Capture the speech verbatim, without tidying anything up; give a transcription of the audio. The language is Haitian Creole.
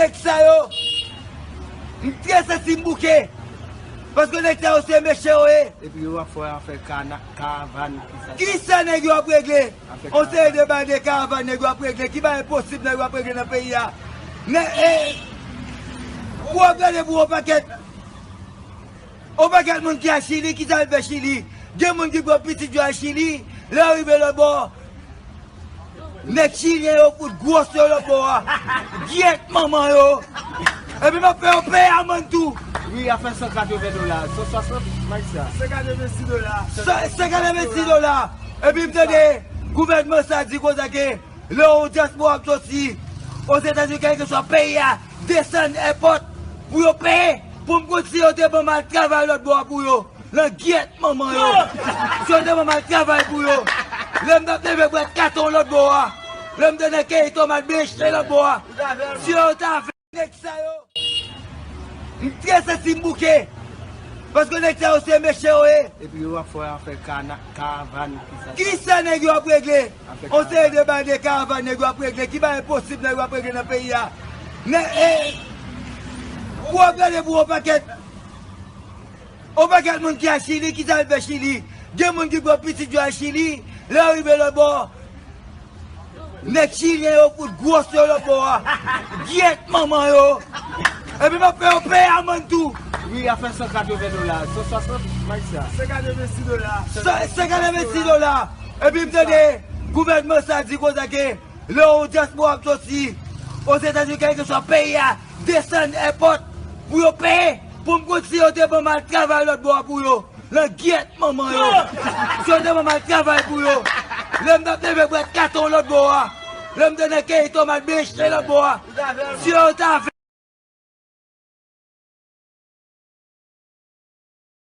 Nèg sa yo, m trè santi m bouke. Paske nèg sa yo se mechan yo ye. Epi yo ap fè afè kana-, karavàn, kisa. Kisa nèg yo ap regle? Afè on seri de bagay de karavàn nèg yo ap regle. Ki bagay posib nèg yo ap regle nan peyi a? Nè, e, pou w ap gade pou yon pakèt, yon pakèt moun ki al Chili, ki sa al fè Chili? Gen moun ki pran pitit yo al Chili, lè yo rive lòtbò, nèg chilyen yo fout gwòs yo lòtbò a. Gyèt manman yo. Epi m ap fè yo peye amann tou. Wi, afè san katreven dola, san swasant, may sa. San katrevensis dola. San, san katrevensis dola. Epi m tande gouvènman sa di konsa ke lè yon dyaspora ap soti Ozetazini, kèlkeswa peyi a, desann èpòt pou yo peye, pou m konn si yo te ban m al travay lòtbò a pou yo. Langyèt manman yo. Si yo te ban m al travay pou yo. Lè m t ap leve bwèt katon lòtbò a. Lè m te nan keyi tomat beche lòtbò a. Si yo ta fè nèg sa yo. M trè santi m bouke. Paske nèg sa yo se mechan yo ye. Epi yo ap fè afè kana-, karavàn, kisa. Kisa nèg yo ap regle? Afè on seri de bagay de karavàn nèg yo ap regle. Ki bagay posib nèg yo ap regle nan peyi a? Nè, e, pou w ap gade pou yon pakèt, yon pakèt moun ki al Chili, ki sa al fè Chili? Gen moun ki pran pitit yo al Chili, lè yo rive lòtbò, nèg chilyen yo fout gwòs yo lòtbò a. Gyèt manman yo. Epi m ap fè yo peye amann tou. Wi, afè san katreven dola, san swasant, may sa. San katrevensis dola. San, san katrevensis dola. Epi m tande gouvènman sa di konsa ke lè yon dyaspora ap soti Ozetazini, kèlkeswa peyi a, desann èpòt pou yo peye, pou m konn si yo te ban m al travay lòtbò a pou yo. Langyèt manman yo. Si yo te ban m al travay pou yo. Lè m t ap leve bwèt katon lòtbò a. Lè m te nan keyi tomat beche lòtbò a. Si yo ta